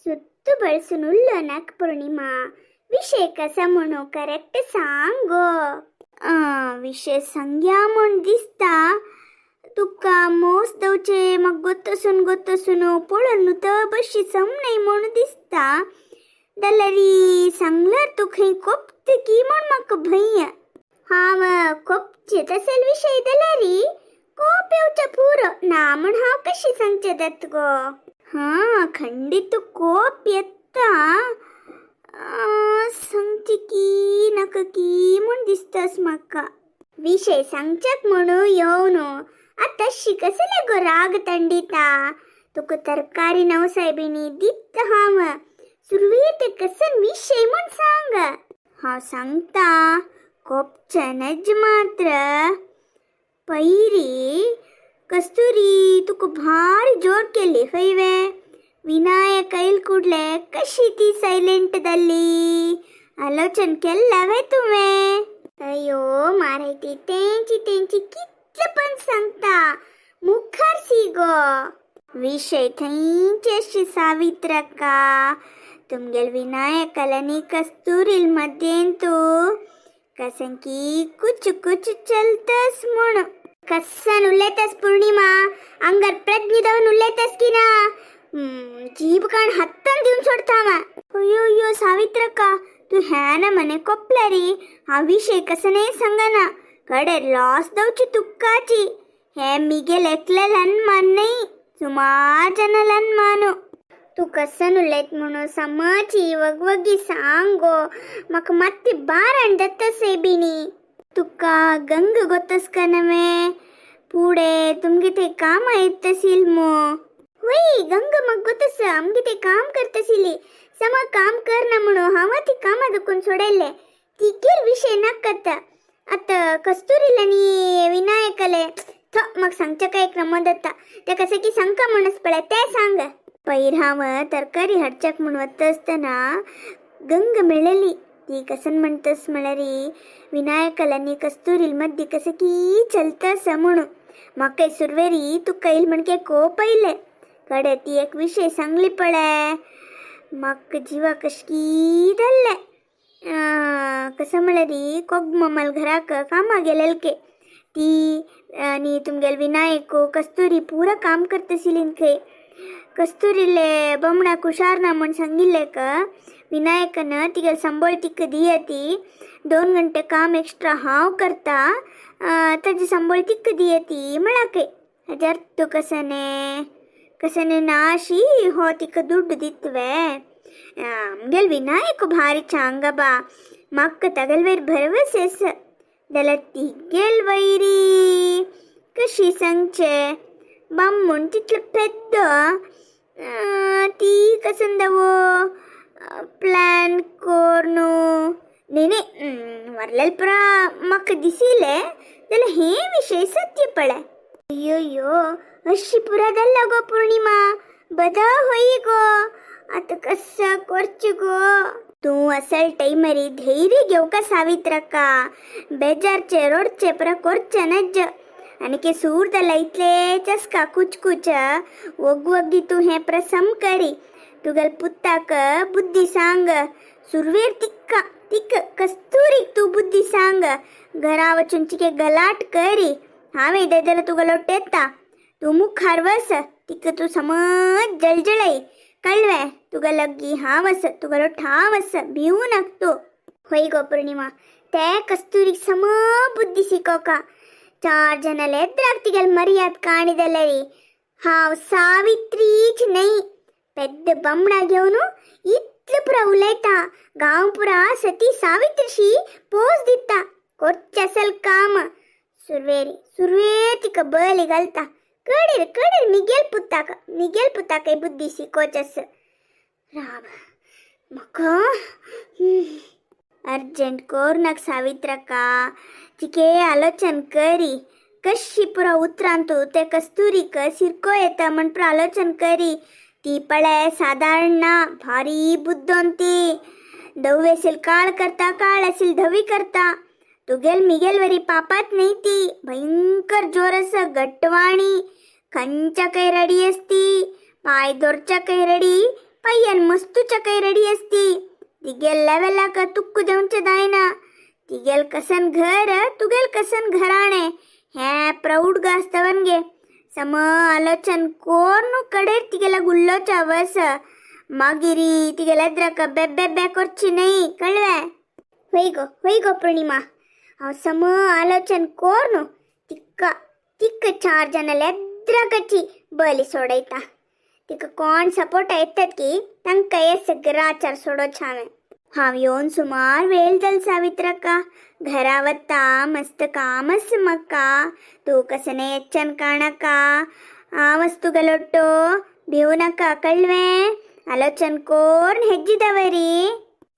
सुत्तू बळसून उल्लो नाक पूर्णिमा. विषय कसा म्हणू करेक्ट सांग गो. विषय सांग्या म्हूण दिसता तुका मोस दवचे म्हाका गोत्तसून गोत्तसून पळोवन तर बशी सम नाही म्हूण दिसता. जाल्यार सांगल्यार तूं खंय कोपत की म्हूण म्हाका भंय. हांव कोपचे तसेल विशय जाल्यार कोप येवचे पुरो ना म्हूण हांव कशी सांगचें जात गो. हां खंडीत कोप येता. सांगचे की नाका की म्हूण दिसतास म्हाका. विशय सांगच्याक म्हणू येवन आतां कसले गो राग तंडिता. तुका तरकारी नव सायबिणी दित हांव. सुरवेक कसन विशय म्हूण सांग. हांव सांगता कोपचे नज मात्र. पयरी कस्तुरी तुका भारी जोर केली खंय वे. विनायक आयल कुडले कशी ती सायलेंट जाल्ली. आलोचन केल्ला वे तुवें. अयो मारायती तेंची तेंची कितले पण सांगता मुखार सी गो. विशय थंयचे अशी सावित्रका तुमगेल विनायकाल आनी कस्तुरील मध्येंतू कसं की कुछ कुछ चलतस म्हूण. कसन उलयतस पूर्णिमा अंगार प्रज्ञ दवन उलयतस की ना. जीभ काण हत्तन दिवन सोडता हांव. अयो अयो सावित्रका तूं ह्या मने कोपल्यारी हांव विशय कसने सांगना. कडे लॉस दवची तुक्काची. हे मिगेल एकल्याल अनमान न्ही सुमार जनाल अनमानु. तूं कसन उलयत म्हणून समची वगवगी सांग गो. म्हाका मात्ती बारण दत्त सेबिणी. तुका गंग गोतस कनवे पुढे तुमगे ते काम येतसील मो. वय गंग मग गोतस आमगे ते काम करतसिली. सम काम कर ना म्हणून हांव ती कामां दुखून सोडयले. तिगेर विशय नाकत. आतां कस्तुरील आनी विनायकले थो म्हाका सांगच्या काय एक नमो दत्ता ते कशें की सांगका म्हणस पळय तें सांग. पयर हांव तरकारी हाडच्याक म्हूण वता आसतना गंग मेळ्ळेली. ती कसन म्हणतस म्हळ्यार विनायकल आनी कस्तुरील मद्दी कसं की चलतस म्हणून. म्हाका सुरवेरी तुका येयल म्हणके कोप आयले. कडे ती एक विशय सांगली पळय म्हाका जिवा कशकी जाल्लें. कसं म्हळ्यार कोग मम्माल घराक कामाक गेलेल के ती आनी तुमगेल विनायक कस्तुरी पुरा काम करतसिलीन खंय. कस्तुरीले बमणाक हुशार ना म्हूण सांगिल्लें का विनायकन तिगेल संबळ तिका दियती 2 घंटे काम एक्स्ट्रा हांव करता ताजी संबळ तिका दियती म्हळा खंय. हाजे अर्थ कसने कसने नाशी हो तिका दुड्ड दितवे. आमगेल विनायक भारी चांग बा म्हाका तागेल वयर भरवस आसा. जाल्यार तिगेल वयरी कशी सांगचे बामूण तितलो पेद्दो ती कसन दवो प्लॅन कोरनू. न्ही न्ही वरलेल पुरा म्हाका दिसिलें जाल्यार हे विशय सत्य पळय. अय्यो अशी पुरा जाल्ला गो पूर्णिमा बदा होई गो. आतां कसं करचें गो. तूं असल टायमरी धैर्य घेवका सावित्रका. बेजारचे रोडचे पुरा करचें नज. आनी के सूर जाल्यार इतले चस्का कुचकुच वगवगी तूं हें प्रसम करी. तुगेल पुताक बुद्धी सांग. सुरवेर तिक्का तिक कस्तुरीक तूं बुद्धी सांग. घरा वचून चिके गलाट करी. हांवें जाल्यार तुगेलो टेता तूं मुखार वस तिका तूं समज जळजळय कळवे तुका लग्गी हांव आसा तुगेलो ठाव आसा भिवू नाक तूं. होय गो पूर्णिमा ते कस्तुरीक सम बुद्धी शिकोवका. 4 जनाले एद्राक तिगेल मर्याद काणी जाल्यार हांव सावित्रीच न्हय पेद्द बमणा घेवन इतलें पुरा उलयता. गांव पुरा सती सावित्रीशी पोज दिता. करचें असल काम. सुरवेरी सुरवेर तिका बली घालता. कडेर कडेर मिगेल पुताक मिगेल पुताकय बुद्धी शिकोवचें आसा. राव म्हाका अर्जंट कोर नाक सावित्रका. चिके आलोचन करी कशी पुरा उतरान तूं ते कस्तुरीक सिरको येता म्हण पुरा आलोचन करी. ती पळय सादारण ना भारी बुद्दोन ती. धवी असेल काळ करता काळ असेल धवी करता. तुगेल मिगेल वरी पापात न्ही ती. भयंकर जोर आसा गटवाणी. खंयच्या काय रडी असती पाय दोरच्या काय रडी. पय्यन मस्तू चकय रेडी असती. तिगेल लेवलाक तुक्क देवचे जायना. तिगेल कसन घर तुगेल कसन घराणे हे प्रौढ गास्तवनगे. सम आलोचन कोर्नु कडेर तिगेला गुल्लोचा वस मागिरी तिगेल एद्रक बेब्बे बे ಕೊರ್ಚಿ ನೈ ಕಳ್ವೆ. ಹೊಯ್ಗೋ ಹೊಯ್ಗೋ ಪೂರ್ಣಿಮಾ, ಅವ್ ಸಮ ಆಲೋಚನ್ ಕೋರ್ನು ತಿಕ್ಕ ತಿಕ್ಕ चार जन ಎದ್ರಕಚ್ಚಿ ಬಲಿ ಸೋಡೈತಾ. तिका कोण सपोर्ट येतात की तांकां हे सगळाचार सोडो छावे. हांव येवन सुमार वेळ जाल सावित्रक्का. घरा वता मस्त कामस मक्का. तूं कसने येच्चन काणका. ಆ ವಸ್ತುಗಳೊಟ್ಟು ಬೇವು ಕಳ್ವೆ. ಆಲೋಚನ್ ಕೋರ್ನ್ ಹೆಜ್ಜಿದವರಿ.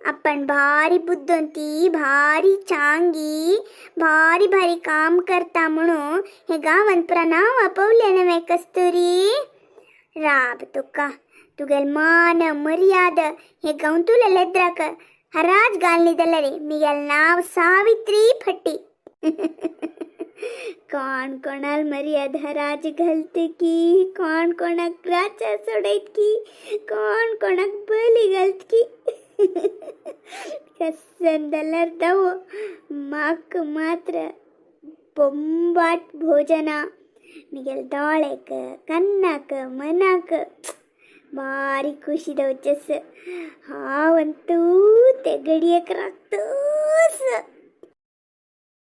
ಅಪ್ಪನ್ ಭಾರಿ बुद्धंती, भारी चांगी, भारी भारी काम करता म्हणून हे गावान पुरा नाव आपवलें नव्हे कस्तुरी. राब तुका, तुगेल मान मर्याद हे गौंतुले लेद्राक हराज घालनी जाल्यार मिगेल नाव सावित्री फट्टी. कोण कोणाल मर्याद हराज घालते की, कोण कोणाक राजा सोडयत की, कोण कोणाक बली घालत की. कसन जाल्यार दवो म्हाक मात्र बೊಂಬಾಟ್ भोजना. मिगेल दोळेक कन्नाक मनाक ಭಾರಿ ಖುಷಿ ದವಚಸ್. ಹಾವಂತೂ ತೆಗಡಿಯಕ್ ರಾಕ್ತೋಸ್.